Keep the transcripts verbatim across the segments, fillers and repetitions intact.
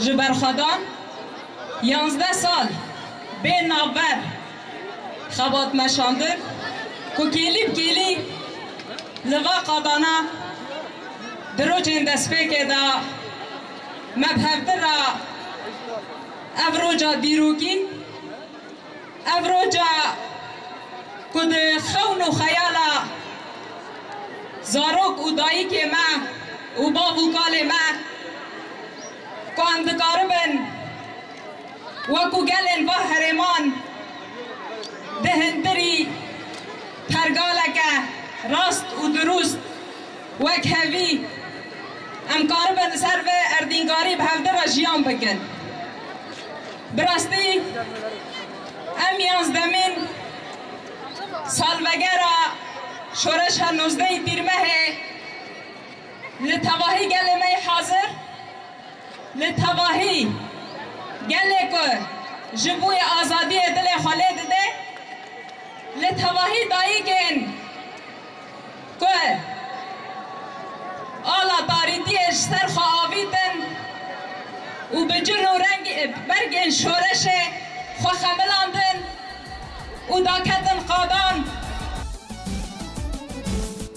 Ji berxwedan yanzdeh sal bê navber xebat meşandin ku kêlî bi kêlî li va qadana di rojên destpêkê de me bi hevdira ev roja dîrokî, ev roja ku di xewn û xeyala zarok û dayikê me û bav û kalê me ku em dikaribin wekû gelên va herêman di hindirî pergaleke rast û dirûst wek hevî em karibin li ser vê erdîngarî bi hevdira jiyan bikin. Bi rastî em yanzdemîn salvegera şoreşa nozdehê Tîrmehê li tevahî gelê me yê hazir, li tevahî gelê ku ji bo yê azadiyê dilê xwe lê dide, li tevahî dayikên ku ala tarîtiyê ji ser xwe avîtin û bi cil û reng, bergên şoreşê xwe xemilandin û daketin qadan.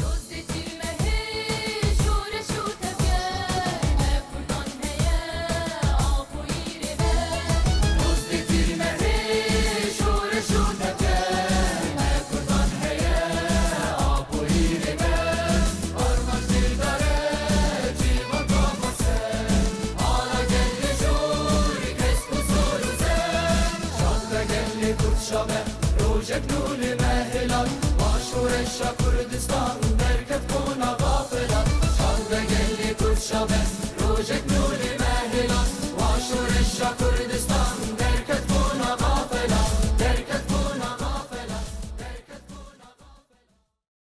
Dozdê Tîrmehê şoreş û tevger me Kurdan heye, Apoyî rêber. Dozdê Tîrmehê şoreş û tevger me Kurdan heye, Apoyî rêber. Armanc dildar e, cîvan daxwaze, ala gelê jor, kesk û zor û zer. Şad be gelê Kurd, şa be rojek nû li me hilal. Va şoreşa Kurdistan